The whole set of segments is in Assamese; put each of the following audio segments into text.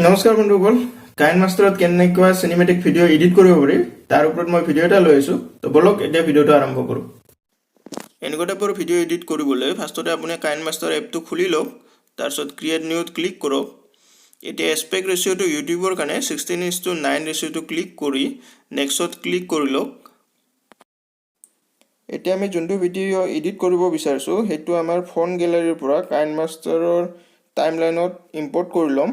নমস্কাৰ বন্ধুসকল, কাইন মাষ্টাৰত কেনেকুৱা চিনেমেটিক ভিডিঅ' এডিট কৰিব পাৰি, তাৰ ওপৰত মই ভিডিঅ' এটা লৈ আহিছোঁ। তো ব'লক, এতিয়া ভিডিঅ'টো আৰম্ভ কৰোঁ। এনেকুৱা টাইপৰ ভিডিঅ' এডিট কৰিবলৈ ফাৰ্ষ্টতে আপুনি কাইন মাষ্টাৰ এপটো খুলি লওক। তাৰপিছত ক্ৰিয়েট নিউত ক্লিক কৰক। এতিয়া এছপেক্ট ৰেচিঅ'টো ইউটিউবৰ কাৰণে 16:9 ৰেচিঅ'টো ক্লিক কৰি নেক্সট ক্লিক কৰি লওক। এতিয়া আমি যোনটো ভিডিঅ' এডিট কৰিব বিচাৰিছোঁ, সেইটো আমাৰ ফোন গেলাৰীৰ পৰা কাইন মাষ্টাৰৰ টাইমলাইনত ইম্পৰ্ট কৰি ল'ম।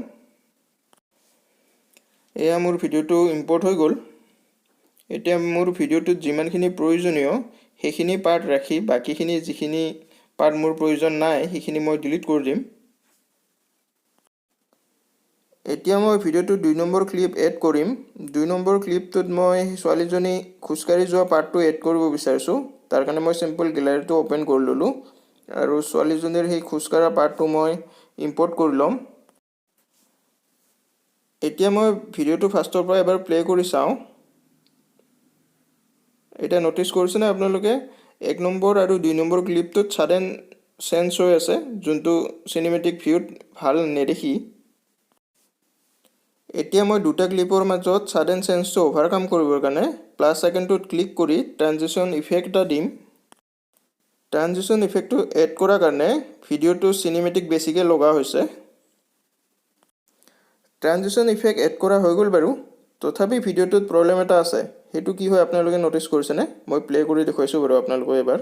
এয়া মোৰ ভিডিঅ'টো ইম্পৰ্ট হৈ গ'ল। এতিয়া মোৰ ভিডিঅ'টোত যিমানখিনি প্ৰয়োজনীয়, সেইখিনি পাৰ্ট ৰাখি বাকীখিনি যিখিনি পাৰ্ট মোৰ প্ৰয়োজন নাই, সেইখিনি মই ডিলিট কৰি দিম। এতিয়া মই ভিডিঅ'টোত 2 নম্বৰ ক্লিপ এড কৰিম। 2 নম্বৰ ক্লিপটোত মই ছোৱালীজনী খোজকাঢ়ি যোৱা পাৰ্টটো এড কৰিব বিচাৰিছোঁ। তাৰ কাৰণে মই চিম্পল গেলাৰীটো অ'পেন কৰি ল'লোঁ আৰু ছোৱালীজনীৰ সেই খোজকঢ়া পাৰ্টটো মই ইম্পৰ্ট কৰি ল'ম। এতিয়া মই ভিডিঅ'টো ফাৰ্ষ্টৰ পৰা এবাৰ প্লে' কৰি চাওঁ। এতিয়া ন'টিছ কৰিছেনে আপোনালোকে, 1 নম্বৰ আৰু 2 নম্বৰ ক্লিপটোত ছাডেন চেঞ্জ হৈ আছে, যোনটো চিনেমেটিক ভিউত ভাল নেদেখি। এতিয়া মই দুটা ক্লিপৰ মাজত ছাডেন চেঞ্জটো অভাৰকাম কৰিবৰ কাৰণে প্লাছ আইকনটোত ক্লিক কৰি ট্ৰানজিশ্যন ইফেক্ট এটা দিম। ট্ৰানজিশ্যন ইফেক্টটো এড কৰাৰ কাৰণে ভিডিঅ'টো চিনেমেটিক বেছিকৈ লগা হৈছে। ট্ৰানজিশ্যন ইফেক্ট এড কৰা হৈ গ'ল বাৰু, তথাপি ভিডিঅ'টোত প্ৰব্লেম এটা আছে। সেইটো কি হয়, আপোনালোকে ন'টিছ কৰিছেনে? মই প্লে' কৰি দেখুৱাইছোঁ বাৰু আপোনালোকক এবাৰ।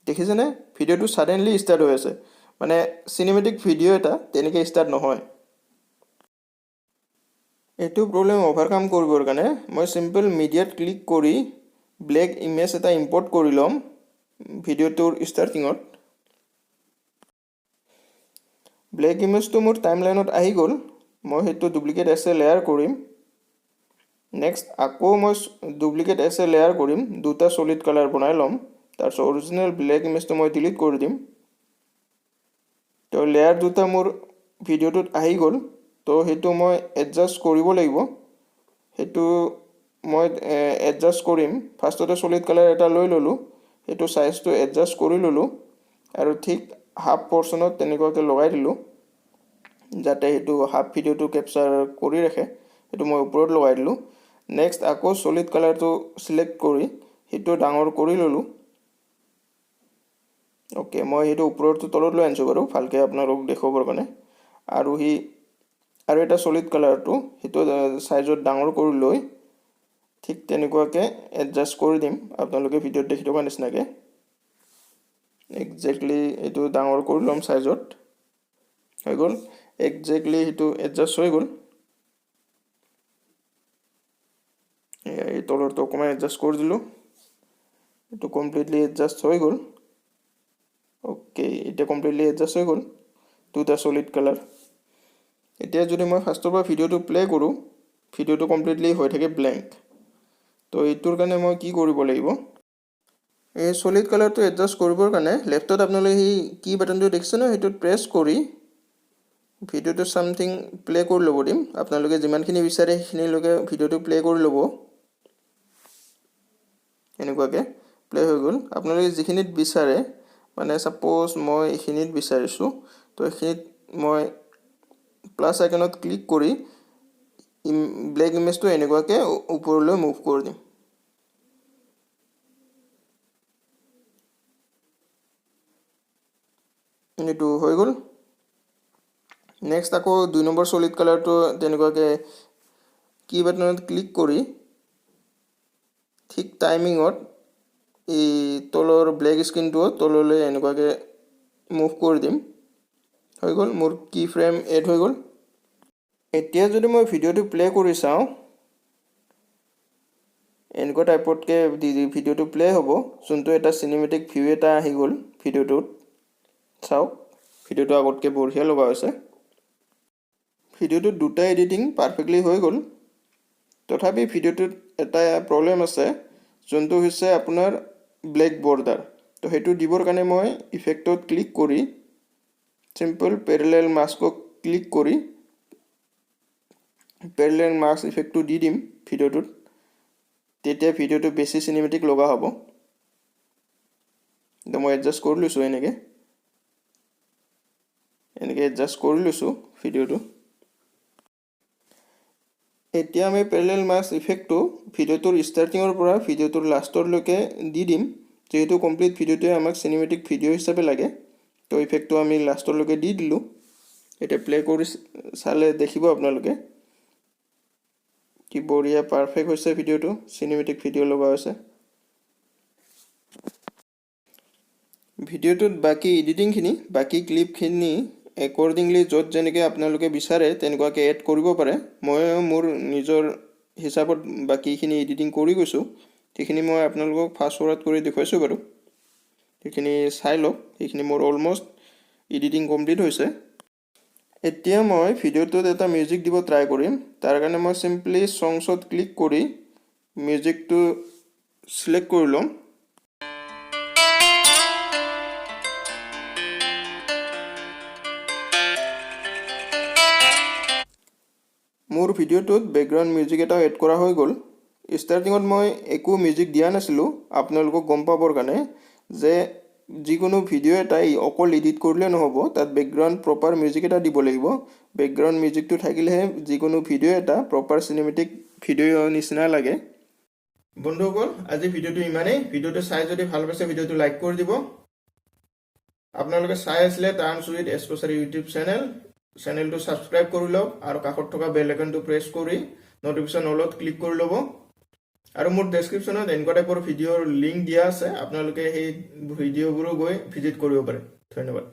দেখিছেনে, ভিডিঅ'টো ছাডেনলি ষ্টাৰ্ট হৈ আছে। মানে চিনেমেটিক ভিডিঅ' এটা তেনেকৈ ষ্টাৰ্ট নহয়। এইটো প্ৰব্লেম অভাৰকাম কৰিবৰ কাৰণে মই চিম্পল মিডিয়াত ক্লিক কৰি ব্লেক ইমেজ এটা ইম্পৰ্ট কৰি ল'ম ভিডিঅ'টোৰ ষ্টাৰ্টিঙত। ব্লেক ইমেজটো মোৰ টাইমলাইনত আহি গ'ল। মই সেইটো ডুপ্লিকেট এছ এ লেয়াৰ কৰিম। নেক্সট আকৌ মই ডুপ্লিকেট এছ এ লেয়াৰ কৰিম, দুটা চলিড কালাৰ বনাই ল'ম। তাৰপিছত অৰিজিনেল ব্লেক ইমেজটো মই ডিলিট কৰি দিম। তো লেয়াৰ দুটা মোৰ ভিডিঅ'টোত আহি গ'ল। তো সেইটো মই এডজাষ্ট কৰিব লাগিব। সেইটো মই এডজাষ্ট কৰিম। ফাৰ্ষ্টতে চলিড কালাৰ এটা লৈ ল'লোঁ, সেইটো চাইজটো এডজাষ্ট কৰি ল'লোঁ আৰু ঠিক হাফ পৰ্চনত তেনেকুৱাকৈ লগাই দিলোঁ, যাতে সেইটো হাফ ভিডিঅ'টো কেপচাৰ কৰি ৰাখে। সেইটো মই ওপৰত লগাই দিলোঁ। নেক্সট আকৌ চলিড কালাৰটো চিলেক্ট কৰি সেইটো ডাঙৰ কৰি ল'লোঁ। অ'কে, মই সেইটো ওপৰটো তলত লৈ আনিছোঁ বাৰু, ভালকৈ আপোনালোক দেখুৱাবৰ কাৰণে। আৰু সি আৰু এটা চলিড কালাৰটো, সেইটো চাইজত ডাঙৰ কৰি লৈ ঠিক তেনেকুৱাকৈ এডজাষ্ট কৰি দিম, আপোনালোকে ভিডিঅ'ত দেখি থকা নিচিনাকৈ। একজেক্টলি এইটো ডাঙৰ কৰি ল'ম চাইজত। হৈ গ'ল, একজেক্টলি সেইটো এডজাষ্ট হৈ গ'ল। এই তলৰটো অকণমান এডজাষ্ট কৰি দিলোঁ। এইটো কমপ্লিটলি এডজাষ্ট হৈ গ'ল। অ'কে, এতিয়া কমপ্লিটলি এডজাষ্ট হৈ গ'ল দুটা চলিড কালাৰ। এতিয়া যদি মই ফাৰ্ষ্টৰ পৰা ভিডিঅ'টো প্লে' কৰোঁ, ভিডিঅ'টো কমপ্লিটলি হৈ থাকে ব্লেংক। তো এইটোৰ কাৰণে মই কি কৰিব লাগিব? এই চলিড কালাৰটো এডজাষ্ট কৰিবৰ কাৰণে লেফ্টত আপোনালোকে সেই কি বাটনটো দেখিছে ন, সেইটোত প্ৰেছ কৰি ভিডিঅ'টো ছামথিং প্লে' কৰি ল'ব দিম। আপোনালোকে যিমানখিনি বিচাৰে, সেইখিনিলৈকে ভিডিঅ'টো প্লে' কৰি ল'ব। এনেকুৱাকৈ প্লে' হৈ গ'ল। আপোনালোকে যিখিনিত বিচাৰে, মানে ছাপ'জ মই এইখিনিত বিচাৰিছোঁ, তো এইখিনিত মই প্লাছ আইকনত ক্লিক কৰি ব্লেক ইমেজটো এনেকুৱাকৈ ওপৰলৈ মুভ কৰি দিম। এইটো হৈ গ'ল। নেক্সট আকৌ 2 নম্বৰ চলিড কালাৰটো তেনেকুৱাকৈ কি বাটনত ক্লিক কৰি ঠিক টাইমিঙত এই তলৰ ব্লেক স্ক্ৰীনটো তললৈ এনেকুৱাকৈ মুভ কৰি দিম। হৈ গ'ল, মোৰ কি ফ্ৰেম এড হৈ গ'ল। এতিয়া যদি মই ভিডিঅ'টো প্লে' কৰি চাওঁ, এনেকুৱা টাইপতকৈ ভিডিঅ'টো প্লে' হ'ব, যোনটো এটা চিনেমেটিক ভিউ এটা আহি গ'ল ভিডিঅ'টোত। চাওক, ভিডিঅ'টো আগতকৈ বঢ়িয়া লগা হৈছে। ভিডিঅ'টোত দুটা এডিটিং পাৰফেক্টলি হৈ গ'ল। তথাপি ভিডিঅ'টোত এটা প্ৰব্লেম আছে, যোনটো হৈছে আপোনাৰ ব্লেক বৰ্ডাৰ। তো সেইটো দিবৰ কাৰণে মই ইফেক্টত ক্লিক কৰি চিম্পল পেৰেলেল মাস্কত ক্লিক কৰি পেৰেলেল মাস্ক ইফেক্টটো দি দিম ভিডিঅ'টোত। তেতিয়া ভিডিঅ'টো বেছি চিনেমেটিক লগা হ'ব। এতিয়া মই এডজাষ্ট কৰি লৈছোঁ এনেকৈ। এনেকৈ এডজাষ্ট কৰি লৈছোঁ ভিডিঅ'টো। এতিয়া আমি পেৰেলেল মাস্ক ইফেক্টটো ভিডিঅ'টোৰ ষ্টাৰ্টিঙৰ পৰা ভিডিঅ'টোৰ লাষ্টৰলৈকে দি দিম। যিহেতু কমপ্লিট ভিডিঅ'টোৱে আমাক চিনেমেটিক ভিডিঅ' হিচাপে লাগে, তো ইফেক্টটো আমি লাষ্টৰলৈকে দি দিলোঁ। এতিয়া প্লে কৰি চালে দেখিব আপোনালোকে কি বঢ়িয়া পাৰফেক্ট হৈছে ভিডিঅ'টো, চিনেমেটিক ভিডিঅ' লগা হৈছে। ভিডিঅ'টোত বাকী এডিটিংখিনি, বাকী ক্লিপখিনি একৰ্ডিংলি য'ত যেনেকৈ আপোনালোকে বিচাৰে তেনেকুৱাকৈ এড কৰিব পাৰে। মই মোৰ নিজৰ হিচাপত বাকীখিনি এডিটিং কৰি গৈছোঁ, সেইখিনি মই আপোনালোকক ফাষ্ট ফৰৱাৰ্ড কৰি দেখুৱাইছোঁ বাৰু, সেইখিনি চাই লওক। সেইখিনি মোৰ অলমষ্ট এডিটিং কমপ্লিট হৈছে। এতিয়া মই ভিডিঅ'টোত এটা মিউজিক দিব ট্ৰাই কৰিম। তাৰ কাৰণে মই চিম্পলি ছংছত ক্লিক কৰি মিউজিকটো চিলেক্ট কৰি ল'ম। মোৰ ভিডিঅ'টোত বেকগ্ৰাউণ্ড মিউজিক এটাও এড কৰা হৈ গ'ল। ষ্টাৰ্টিঙত মই একো মিউজিক দিয়া নাছিলোঁ, আপোনালোকক গম পাবৰ কাৰণে যে যিকোনো ভিডিঅ' এটাই অকল এডিট কৰিলে নহ'ব, তাত বেকগ্ৰাউণ্ড প্ৰপাৰ মিউজিক এটা দিব লাগিব। বেকগ্ৰাউণ্ড মিউজিকটো থাকিলেহে যিকোনো ভিডিঅ' এটা প্ৰপাৰ চিনেমেটিক ভিডিঅ' নিচিনা লাগে। বন্ধুসকল, আজি ভিডিঅ'টো ইমানেই। ভিডিঅ'টো চাই যদি ভাল পাইছে ভিডিঅ'টো লাইক কৰি দিব। আপোনালোকে চাই আছিলে terms with S Kachari YouTube channel. চেনেলটো ছাবস্ক্ৰাইব কৰি লওক আৰু কাষত থকা বেল আইকনটো প্ৰেছ কৰি নটিফিকেশ্যন অলত ক্লিক কৰি ল'ব। আৰু মোৰ ডেছক্ৰিপশ্যনত এনেকুৱা টাইপৰ ভিডিঅ'ৰ লিংক দিয়া আছে, আপোনালোকে সেই ভিডিঅ'বোৰো গৈ ভিজিট কৰিব পাৰে। ধন্যবাদ।